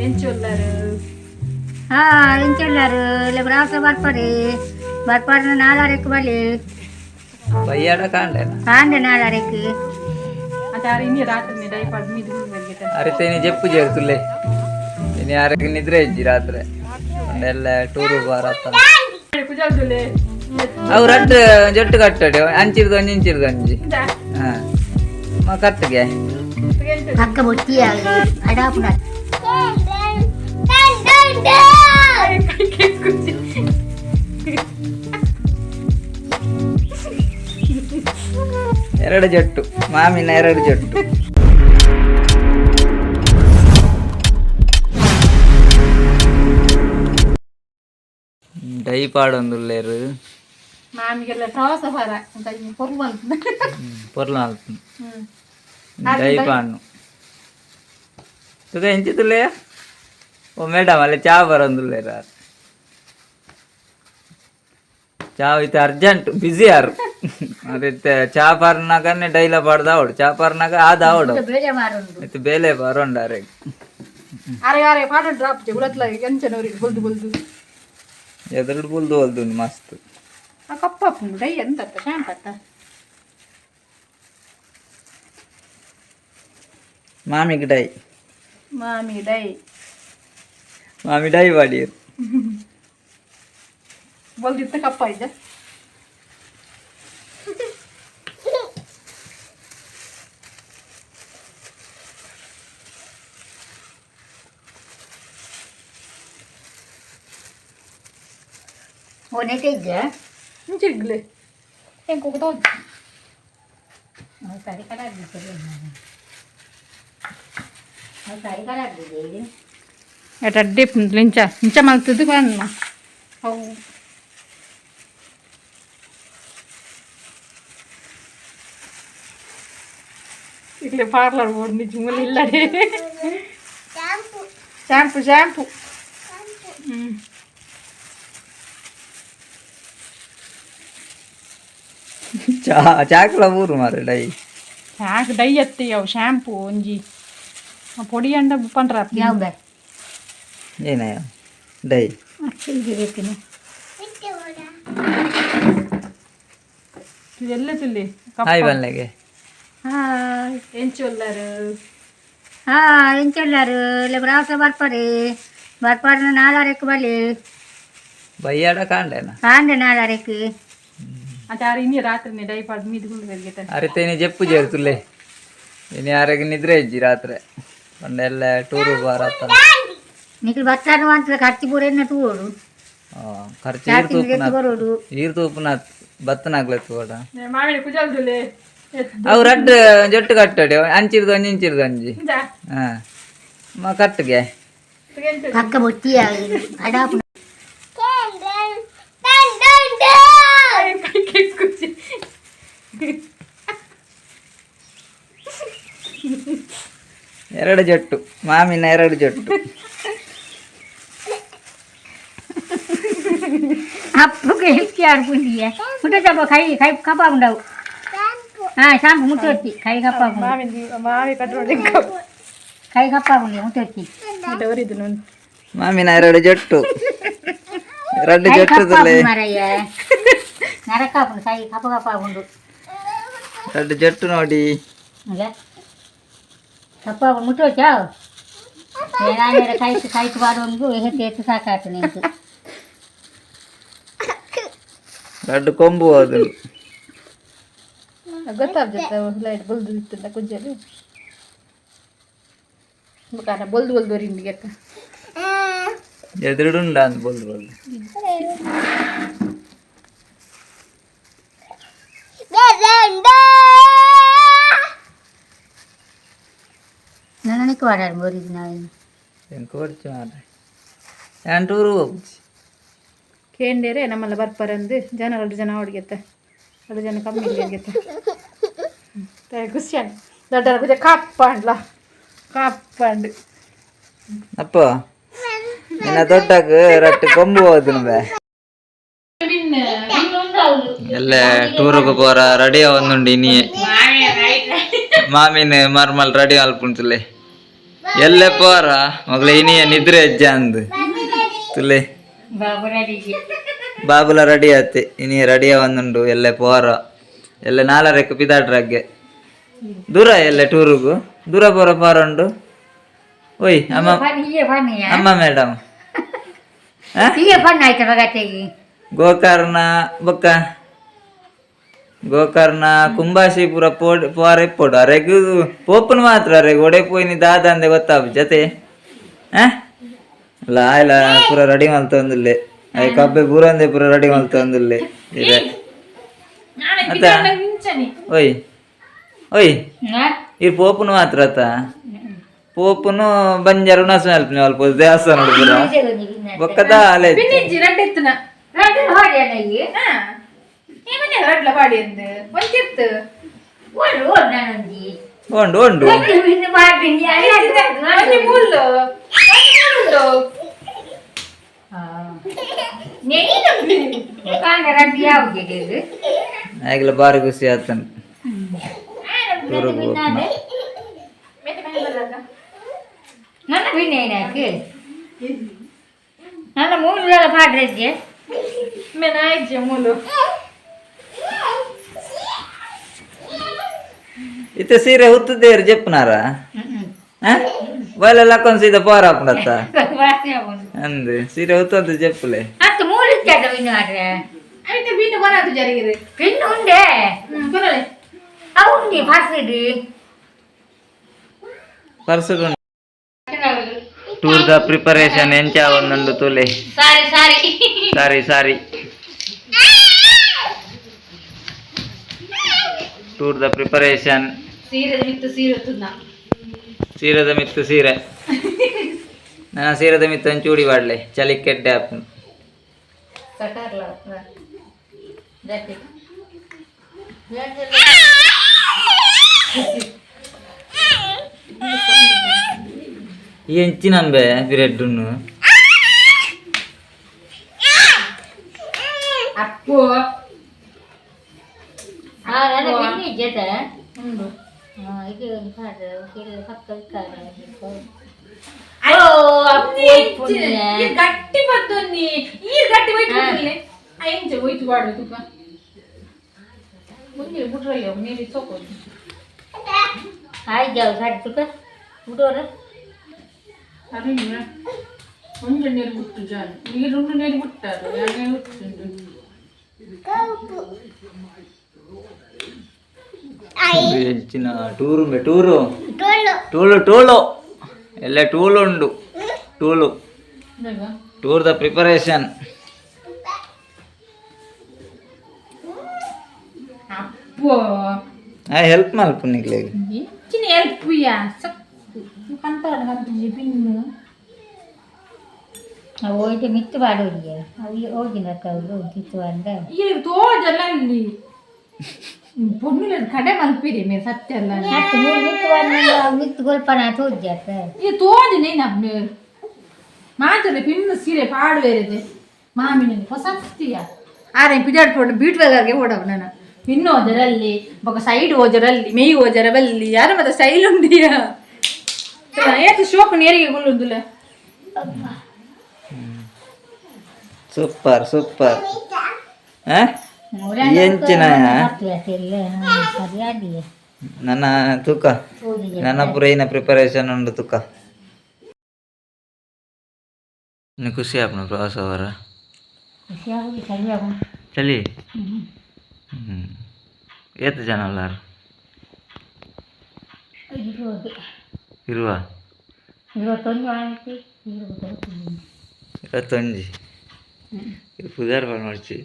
ಎಂಚೊಲ್ಲರು? ಹಾ, ಎಂಚೊಲ್ಲರು? ಇಲ್ಲ, ಬ್ರಾಸ ಬರ್ಪರಿ ಬರ್ಪರ್ನ ನಾಲ್ವರೆಕ್ ಬಲಿ. ಬಯ್ಯಾಡ ಕಾಂಡೆನ? ಕಾಂಡೆ ನಾಲ್ವರೆಕ್. ಅಂಚ ಆರ್ ಇನಿ ರಾತ್ರಿ ಡೈಪಾಡ್ ಮೀದ್ ಗುಲ್ಬೆರ್ಗೆತ. ಅರಿತ ಇನಿ ಜೆಪ್ಪು ಜೇರ್ತುಲ್ಲೆ. ಇನಿ ಆರೆಗ್ ನಿದ್ರೆ ಇಜ್ಜಿ ರಾತ್ರೆ. ಎಲ್ಲ ಟೂರು ಬಾರತ್ತ. ಕುಜಲ್ದುಲೆ. ಅವು ರಡ್ಡ್ ಜೊಟ್ಟು ಕಟ್ಟಡಿ, ಅಂಚಿರ್ದು ಒಂಜಿ, ಇಂಚಿರ್ದು ಒಂಜಿ. ಹಾ, ಮ ಕಟ್ಟಿಗೆ. ಪಕ್ಕ ಬೊಟ್ಟಿಯ ಅಡಾಪುನ. ಎರಡು ಜೊಟ್ಟು, ಮಾಮಿನ ಎರಡು ಜೊಟ್ಟು. ಡೈ ಪಾಡೊಂದುಲ್ಲೇರು. ಮಾಮಿಗೆಲ್ಲ ಪ್ರವಾಸ ಫಾರ ಅಂತ ಪೊರ್ಲು ಅಂತ. ಪೊರ್ಲು ಮಲ್ಪುನು. ಡೈ ಪಾಣ್ಣು ತುಗ ಎಂಚಿతుಲ್ಲೇ. ಓ ಮೇಡಮ್, ಅಲ್ಲಿ ಚಾ ಬರೋಂದುಲ್ಲೇರ. ಚಾ ಇತ್ತೆ ಅರ್ಜೆಂಟ್ ಬ್ಯುಸಿ ಯಾರು ಅದಿತ್ತೆ. ಚಾ ಪಾರ್ನಾಗನೆ ಡೈಲ ಪಾಡ್ದ ಅವಡು, ಚಾ ಪಾರ್ನಾಗ ಆದ ಅವಡು. ಬೇಜ ಮಾರುಂಡು. ಇತ್ತೆ ಬೇಲೆ ಬರೋಂಡಾರೆ. ಅರೆ ಅರೆ, ಪಾಡ ಡ್ರಾಪ್ ಉಲತ್ಲ ಎಂಚನವ್ರಿಗೆ ಬೊಲ್ದು ಬೊಲ್ದು. ಎದುರು ಬುಲ್ದು ಹೊಲ್ದುಂಡು ಮಸ್ತ್. ಆ ಕಪ್ಪಾಪುಂಡು ಡೈ ಎಂತ ಶಾಂಪ್ ಅತ್ತ? ಮಾಮಿಗೆ ಡೈ. ಮಾಮಿ ಡೈ. ಮಾಮಿ ಡೈ ಪಾಡಿಯರು. ಬೊಲ್ದಿತ್ತ ಕಪ್ಪ ಇದ್ದ. ಓ ನೆಟ್ಟೆ ಇದ್ದ. ಇಂಚಿಗ್ಲೆ ಹೆಂಗೆ ಹೋಗ್ತಾ. ಸರಿ ಕಡೆ ಆಗ್ಬಿಡ್ತದೆ, ಸರಿ ಕಡೆ ಆಗ್ಬಿಟ್ಟಿದೆ. ಎಟ್ ಅಡ್ಡೆ ಇಂಚ ಇಂಚ ಮಲ್ತದ್ದು ಬನ್ನ ಅವು. ಇಲ್ಲೇ ಪಾರ್ಲರ್ ಬೋರ್ಡ್ ನಿಜ ಮೂಲ ಇಲ್ಲ. Shampoo, shampoo. ಹ್ಞೂ. ಚಾ ಚಾಕ್ಲ ಊರು ಮಾರೆ ಡೈ. ಯಾಕೆ ಡೈ ಅತ್ತಿ? ಅವು ಶಾಂಪು ಒಂಜಿ ಪೊಡಿ ಅಂಡ ಪಂಡ್ರ. ಯಾವ ಬೇ? ಏನಯ್ಯ ಡೈ? ಅಕ್ಷರಿಗೆ. ಎಲ್ಲ ತುಲ್ಲಿ. ಹಾಯ್ ಬನ್ಲೆಗೆ. ಹಾಯ್. ಎಂಚೊಲ್ಲರು? ಹಾ, ಎಂಚೊಲ್ಲರು? ಇಲ್ಲ, ಬ್ರಾಸ ಬರ್ಪರಿ ಬರ್ಪರ್ನ ನಾಲ್ವರೆಕ್ ಬಲಿ. ಬಯ್ಯಾಡ ಕಾಂಡೆನ? ಕಾಂಡೆ ನಾಲ್ವರೆಕ್. ಅಂಚ ಆರ್ ಇನಿ ರಾತ್ರಿ ಡೈಪಾಡ್ ಮೀದ್ ಗುಲ್ಬೆರ್ಗೆತ. ಅರಿತ ಇನಿ ಜೆಪ್ಪು ಜೇರ್ತುಲ್ಲೆ. ಇನಿ ಆರೆಗ್ ನಿದ್ರೆ ಇಜ್ಜಿ ರಾತ್ರೆ. ಪಂಡ ಎಲ್ಲ ಟೂರು ಬಾರತ್ತ. ನಿಕ್ಲು ಬತ್ತಾನು ಅಂತ ಖರ್ಚು ಪೂರ ಎನ್ನ ತೂವೊಡು. ಖರ್ಚು ಈರ್ ತೂಪುನ. ಬರೋಡು. ಈರ್ ತೂಪುನ ಬತ್ತನಾಗ್ಲತ್ತು ಕೂಡ. ಮಾಮಿನ ಕುಜಲ್ದುಲೆ. ಅವು ರಡ್ಡ್ ಜೊಟ್ಟು ಕಟ್ಟಡಿ, ಅಂಚಿರ್ದು ಒಂಜಿ, ಇಂಚಿರ್ದು ಒಂಜಿ. ಹಾ, ಮ ಕಟ್ಟಿಗೆ. ಪಕ್ಕ ಬೊಟ್ಟಿಯ ಅಡಾಪುನ. ಎರಡು ಜೊಟ್ಟು, ಮಾಮಿನ ಎರಡು ಜೊಟ್ಟು. ಅಪ್ಪಗೆ ಹೆಲ್ತಿ ಆಡ್ಕೊಂಡಿಯ ಮುಟ್ಟ ಚಪ್ಪ ಕೈ ಕೈ ಕಪ್ಪ ఉండవు. ಹಾ, ಶಾಂಪು ಮುಟ್ಟೊತ್ತಿ ಕೈ ಕಪ್ಪ. ಮಾಮಿ ಮಾಮಿ ಕಟ್ಟೋಡಿ. ಕೈ ಕಪ್ಪ ಮುಟ್ಟೊತ್ತಿ. ಅವರಿದ್ದು. ಮಾಮಿನ ಎರಡು ಜೊಟ್ಟು, ಎರಡು ಕೈ ಜೊಟ್ಟು. ಕಪ್ಪ ತುಲ್ಲೆ. ಮಾರಯ್ಯ, ನರಕಾಪುಂಡು, ಕೈ ಕಪ್ಪ ಕಪ್ಪ ಉಂಡು. ಎರಡು ಜೊಟ್ಟು ನೋಡಿ. ಅಲ್ಲ, ಕಪ್ಪ ಮುಟ್ಟೋಚಾ? ಏನಾದ್ರೆ ಕೈ ಕೈಕ್ ಪಾಡೊಂದು ಹೆಚ್ಚು ಹೆಚ್ಚು ಸಾಕಾಯ್ತು ನಿಂತು. ಎರಡು ಕೊಂಬು ಅದು. ಗೊತ್ತಾಗ್ತದೆ, ಲೈಟ್ ಬೊಲ್ದು ಇತ್ತಲ್ಲ ಕುಜ್ಜಲು ಬೊಕ ಬೊಲ್ದು ಬೊಲ್ದು ರಿಂಡಿಗೆ ಗೆತ್ತ. ಎದುರುಂಡ ಅಂದ್ ಬೊಲ್ದು ಬೊಲ್ದು. ನನಗೆ ವಾಡಾಡು ಬೋರಿದ್ದು ನಾವು. ಎಂಕ್ ಕೊಡ್ಚು ಮಾರ್ರೆ, ಯಾನ್ ಟೂರು ಹೋಗ್ಚಿ. ಕೇಂಡೇರೆ ನಮ್ಮಲ್ಲ ಬರ್ಪರಂದು ಜನ ಎರಡು ಜನ ಅವಡಿಗೆತ್ತ, ಎರಡು ಜನ ಕಮ್ಮಿ ಇಲ್ಲ ಗೆತ್ತ. ಖುಷಿ ದೊಡ್ಡ ಕುಜ ಕಾಪಾಂಡ್ಲ ಕಾಪಾಂಡ್. ಅಪ್ಪ, ನಿನ್ನ ದೊಡ್ಡಕ್ ರಟ್ಟು ಕೊಂಬು ಹೋದನು ಬೇ. ಎಲ್ಲ ಟೂರುಗು ಪೋರ ರೆಡಿ ಆವೊಂದುಂಡು. ಇನಿಯೇ ಮಾಮಿನ ಮರ್ಮಲ್ ರೆಡಿ ಆಲ್ಪುಂತುಲೆ. ಎಲ್ಲ ಪೋರ ಮಗಳ ಇನಿಯ ನಿದ್ರೆ ಅಜ್ಜ ಅಂದು ತುಲೆ. ಬಾಬು ರೆಡಿ. ಬಾಬುಲ ರೆಡಿ ಆತೆ. ಇನಿ ರೆಡಿ ಒಂದುಂಡು. ಎಲ್ಲ ಪೋರ ಎಲ್ಲ ನಾಲರೆಕ್ ಪಿದಾಡ್ರಗ್ಗೆ. ದೂರ ಎಲ್ಲ ಟೂರುಗು ದೂರ ಪೋರ ಪೋರ ಉಂಡು. ಓಯ್ ಅಮ್ಮ. ಹೀಗೆ ಫನ್. ಅಮ್ಮ ಮೇಡಮ್. ಹೀಗೆ ಫನ್ ಆಯ್ತಾ ಮಗತೆಗೆ? ಗೋಕರ್ಣ ಬೊಕ್ಕ ಗೋಕರ್ಣ ಕುಂಬಾಶಿ ಪೂರ ಪೋಡ್ ಪೋರ ಇಪ್ಪೊಡು. ಅರೆಗ್ ಪೋಪುನು ಮಾತ್ರ ಅರೆಗ್ ಒಡೆ ಪೋಯಿನಿ ದಾದ ಅಂದೆ ಗೊತ್ತಾಪು ಜತೆ. ಆ ಅಲ್ಲ ಆಯ್ಲ ಪೂರ ರೆಡಿ ಮಲ್ತೊಂದುಲ್ಲೆ. ಅಯ್ ಕಬ್ಬೆ ಪೂರಂದೆ ಪೂರ ರೆಡಿ ಮಲ್ತೊಂದುಲ್ಲೆ ಇದೆ. ಅತ್ತ ಓಯ್ ಓಯ್, ಈ ಪೋಪುನು ಮಾತ್ರ ಅತ್ತ. ಪೋಪುನು ಬಂಜಾರು ನಸು ಮಲ್ಪುನಿ ಅಲ್ಪ ದೇವಸ್ಥಾನ ಪೂರ ಬೊಕ್ಕದ ಅಲೆ. ಪಿನ್ನಿಜ್ಜಿ ರಡ್ಡ್ ಎತ್ತುನ. ರಡ್ಡು ಹೊಡೆಯಲ್ಲ ಈ. ಹಾ, ಈ ಮನೆ ರಡ್ಲ ಪಾಡಿ ಅಂದ್ ಒಂಚಿತ್ತು. ಓಡು ಓಡು ನಾನೊಂಜಿ. ಉಂಡು ಉಂಡು. ಇನ್ನು ಮಾಡ್ತೀನಿ. ಒಂಜಿ ಮುಳ್ಳು, ಒಂಜಿ ಮುಳ್ಳು. ಕಾಂಡ ರಡ್ಡು ಯಾವುದು? ಆಗಲ ಬಾರಿ ಖುಷಿ ಆತನು ಟೂರಿಗೆ ಹೋಗ್ನ. ನನ್ನ ಭಿನ್ನ ಏನಾಕೆ ನನ್ನ ಮೂರು ವೇಳೆ ಪಾಡ್ರಜ್ಜೆ. ಮೆನಾಯ್ಜೆ ಮುಳ್ಳು. ಇತ್ತೆ ಸೀರೆ ಹುತ್ತದೇರು ಜೆಪ್ಪನಾರ ಬಯಲೆಲ್ಲ ಹಾಕೊಂಡ್ ಸೀದಾ ಪೋರ ಹಾಪುಂಡತ್ತ ಅಂದ್ ಸೀರೆ ಹುತ್ತಂತ ಜೆಪ್ಪಲೆ. ಅತ್ತು ಮೂರು ಇಚ್ಚಾದ ಇನ್ನು ಆಡ್ರೆ. ಐತೆ ಬೀನು ಕೊನಾತು ಜರಿಗಿರಿ. ಪಿನ್ನು ಉಂಡೆ. ಹ್ಮ್, ಕೊನಲೆ. ಅವು ಉಂಡಿ ಫಾಸಿಡಿ. ಪರ್ಸು ಟೂರ್ the preparation ಎಂಚ ಒಂದೊಂದು ತುಲೆ. Sorry sorry. Sorry sorry. Tour the preparation. ಸೀರೆ ಮಿತ್ತು ಸೀರೆ ತುನ್ನ. ಸೀರೆದ ಮಿತ್ತು ಸೀರೆ. ನನ್ನ ಸೀರೆದ ಮಿತ್ತು ಒಂಚೂಡಿ ಬಾಡ್ಲೆ ಚಳಿ ಕೆಡ್ಡೆ ಆಪುಂಡು. ಸಟಾರ್ಲ. ಈ ಎಂಚಿನಂಬೆ ಬಿರೆಡ್ಡುನ್ನು. ಅಪ್ಪು. ಹಾ, ನನ್ನ ಪಿನ್ನು ಇಜ್ಜೆತ. ಉಂಡು. ಹಾ, ಇದು ಪಾಡ್ರೆ ಪಕ್ಕ ಓ ಅಪ್ಪು ಇಪ್ಪುಂಡೆ. ಈ ಗಟ್ಟಿ ಬತ್ತೊಂದಿ ಈ ಗಟ್ಟಿ ಹೋಯ್ತು ಬಿಡ್ಲೆ. ಆ ಎಂಚ ಹೋಯ್ತು ಬಾಡು ತುಕ ಮುಂದೆ ಬಿಟ್ರಲ್ಲ ನೀರು ಸೋಕೋದು. ಆಯ್ತು ಜಾವ ಸಾರಿ ತುಕ ಉಡೋರ. ಅರಿഞ്ഞ ಒಂದು ನೀರು ಬಿಟ್ಟು ಜಾನು ನೀರು ಉಂಡು ನೀರು ಬಿಟ್ಟಾರು ಎರಡು ಬಿಟ್ಟುಂಡು. ಎಂಚಿನ ಟೂರು ಟೂರು ಟೂಲು ಟೂಲು ಎಲ್ಲ ಟೂಲು ಉಂಡು ಟೂಲು. ಬೇಗ. Tour the preparation. ಅಪ್ಪೋ. ಆ ಹೆಲ್ಪ್ ಮಲ್ಪು ನಿಕ್ಲೆಗ್. ಎಂಚಿನ ಹೆಲ್ಪ್ ಯಾ ಸಕ್ಕು ಕಂತಾಡ ಕಂತುಜಿ ಪಿನ್ನು. ಅವು ಹೋಯ್ತು ಮಿತ್ತು ಪಾಡೋರಿಗೆ ಅವು ಹೋಗಿನ ಅವರು ಕಿತ್ತು ಅಂದ. ಈ ತೋಜಲ್ಲ ಅಲ್ಲಿ ಪೊಣ್ಣುಲ ಕಡೆ ಮಲ್ಪಿರಿ ಮೇ ಸತ್ಯ ಅಲ್ಲ. ಹತ್ತು ಮೂರು ಮಿತ್ತು ಬಾಡ ಮಿತ್ತು ಗೊಲ್ಪನ ತೋಜ್ಜಾತ. ಈ ತೋಜನೆ ನಮ್ನ ಮಾತ್ರ ಪಿನ್ನು ಸೀರೆ ಪಾಡುವೇರಿದೆ ಮಾಮಿನ ಹೊಸತ್ತಿಯ ಆರೆ ಪಿಡಾಡ್ ಪೋಡು ಬೀಟ್ವೆಗಾಗೆ ಓಡವು ನಾನು ಪಿನ್ನು ಓಜರಲ್ಲಿ ಬೊಕ ಸೈಡ್ ಓಜರಲ್ಲಿ ಮೇಯ್ ಓಜರ ಬಲ್ಲಿ ಯಾರ ಮತ್ತೆ ಸ್ಟೈಲ್ ಉಂಡಿಯ ಏತು ಶೋಕ್ ನೇರಿಗೆ ಗುಳ್ಳುಂದುಲ. ಸೂಪರ್ ಸೂಪರ್ ಎಂಚಿನ ಸರಿಯಾಗಿ. ನನ್ನ ತೂಕ ನನ್ನ ಪೂರ ಏನ ಪ್ರಿಪರೇಷನ್ ಉಂಡು ತುಕ. ನೀ ಖುಷಿ ಆಪುಂಡು ಪ್ರವಾಸ ಅವರ? ಖುಷಿ ಆಗುದು ಸರಿ ಆಗು. ಚಲಿ ಹ್ಮ್ ಏತ್ ಜನ ಅಲ್ಲಾರು? ಇರುವುದು. ಇರುವ. 21 ಆಯ್ತು ಇರುವುದು. 21 ಇದು ಪುಜಾರ್ ಮಾಡ್ಸಿ.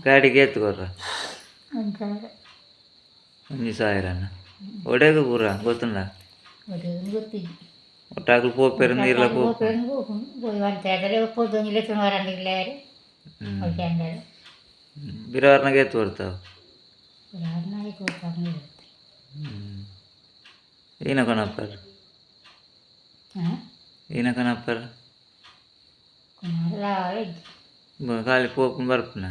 ಗಾಡಿಗೆ ಏತ್ ಕೊರ್ರ? 1000. 1000ನ? ಒಡೆಗು ಪೂರ ಗೊತ್ತುಂಡ? ಗೊತ್ತಿಲ್ಲ. ಒಟ್ಟಾಗ್ಲು ಪೋಪೆರ್ ನೀರ್ಲ ಪೋಪೆ. 1000. ಬಿರವಾರ್ನಾಗ ಏತ್ ಬರ್ತಾವ? ಈನ ಕೊನಪ್ಪರ್ ಈನ ಕೊನಪ್ಪರ್ ಖಾಲಿ ಪೋಪು ಬರ್ಪುನ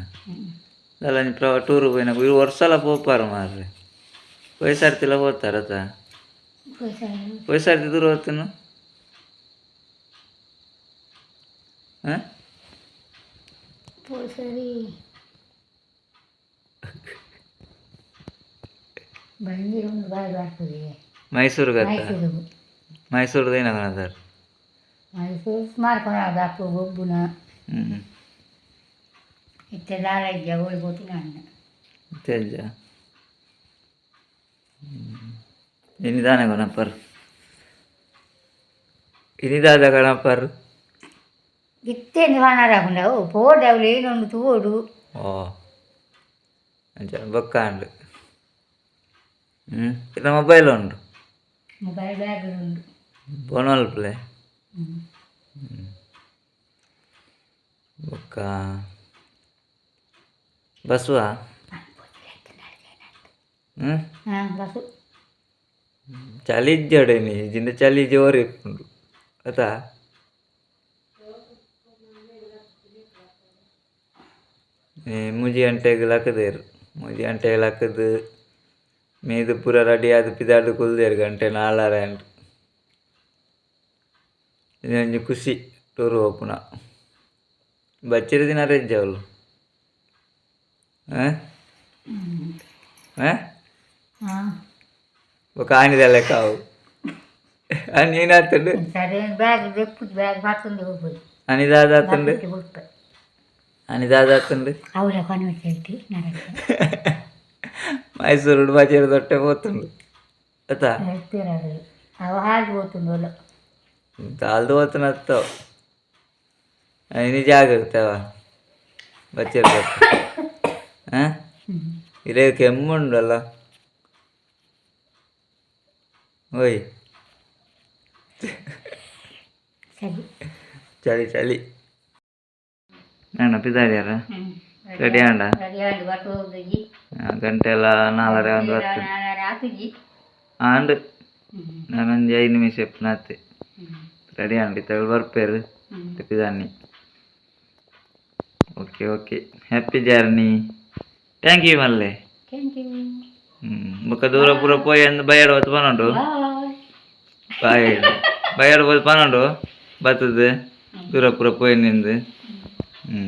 ದಾಲ ಪ್ರವ ಟೂರ್ ಪೋಯಿನ ಇರು ವರ್ಷಲ ಪೋಪಾರು ಮಾರ್ರೆ. ಪೋಯಿ ಪೋತಾರತ. ಪೋಯಿ ಸರ್ತಿ ದೂರ ಹೋಗ್ತನು. ಹಾಂ. ಸರಿ, ಬಂದಿರ ಒಂದು ಬಾಯಿ ಬರ್ತದೆ. ಮೈಸೂರು ಗತ್ತ. ಮೈಸೂರು. ಮೈಸೂರು ಏನಾಗಣದಾರ? ಮೈಸೂರು ಸುಮಾರು ಕೊಡೋದು ಗೊಬ್ಬುನ. ಹ್ಞೂ. ಇತ್ತೆ ದಾಳ ಇದ್ದ ಹೋಗಿ ನಾನು. ತೇಜ ಇನಿದಾನೆ ಗಣಪರ್, ಇನಿದಾದ ಗಣಪರ್. ಇತ್ತೇನು ಕಾಣಾರಾಗುಂಡವು ಪೋಡವು ಏನೊಂದು ತೂಡು. ಓ, ಅಂಚ ಬೊಕ್ಕ ಅಂಡು. ಹ್ಞೂ, ಇಲ್ಲ, ಮೊಬೈಲ್ ಉಂಡು. ಮೊಬೈಲ್ ಬ್ಯಾಗ್ ಉಂಡು. ಫೋನ್ ಅಲ್ಪಲೆ. ಬೊಕ್ಕ ಬಸ್ವಾ? ಹ್ಞೂ. ಹಾಂ, ಬಸ್ಸು. ಚಳಿ ಇಜ್ಜಡೇನಿ ಜಿಂದ, ಚಳಿ ಜೋರು ಇಪ್ಪುಂಡು ಅತಾ. 3 ಗಂಟೆಗೆ ಲಕ್ಕದೇರು, 3 ಗಂಟೆಗೆ ಲಕ್ಕದು ಮೀದು ಪೂರ ರೆಡಿ ಆದ್ ಪಿದಾಡ್ದು ಕುಲ್ದೇರು ಗಂಟೆ 4:30 ಅಂಡ್. ಇದೊಂಜಿ ಖುಷಿ ಟೂರ್ ಪೋಪುನ. ಬಚ್ಚಿರ ದಿನ ರಜೆ ಅವಳು. ಹಾಂ ಹಾಂ. ಹಾಂ. ಬೊಕ ಆನಿದ ಲೆಕ್ಕ ಅವು ನೀನಾತಂಡು. ಸರಿ, ಬ್ಯಾಗ್ ದೆಪ್ಪು, ಬ್ಯಾಗ್ ಹಾಕೊಂಡು ಹೋಗ್ಬೋದು. ಅನಿದಾದಾತಂಡು. ಅನಿದಾದಾತಂಡು. ಅವಳ ಕೊನೆ ನರಕ. ಮೈಸೂರು ಬಚ್ಚಿರ ದೊಟ್ಟೆ ಪೋತುಂಡು ಅತಾ. ಅವ ಹಾಗೆ ಹೋಗ್ತುಂಡು. ತಾಲ್ದು ಹೋತನತ್ತೋ. ಇನಿ ಜಾಗ್ರತೆ ಅವ ಬಚ್ಚಿರ. ಹಾಂ, ಇರೇ ಕೆಮ್ಮುಂಡಲ್ಲ. ಓಯ್. ಸರಿ. ಚಳಿ ಚಳಿ. ನಾನು ಪಿದಾಡ್ಯಾರ ರೆಡಿ ಆಂಡ. ರೆಡಿ ಆಂಡ್ ಬಟ್ಟು ಹೋಗಿ. ಗಂಟೆ ಎಲ್ಲ 4:30 ಒಂದು ಬರ್ತದೆ. ಆತುಜಿ. ಆಂಡ್ ನಾನೊಂದು 5 ನಿಮಿಷ ಎಪ್ಪನಾತೆ. Ready and ಇತ್ತಗಳು ಬರ್ಪೇರು ಪಿದಾನಿ. Okay okay, happy journey. Thank you ಮಲ್ಲೆ. Thank you. ಹ್ಞೂ, ಬೊಕ್ಕ ದೂರ ಪೂರ ಪೋಯಿ ಅಂದ್ ಬಯ್ಯಾಡ ಹೊತ್ತು ಪನೊಂಡು. ಬಾಯ್. ಬಾಯ್, ಬಯ್ಯಾಡ ಪೋದು ಪನೊಂಡು ಬರ್ತದೆ ದೂರ ಪೂರ ಪೋಯಿ ನಿಂದು. ಹ್ಞೂ.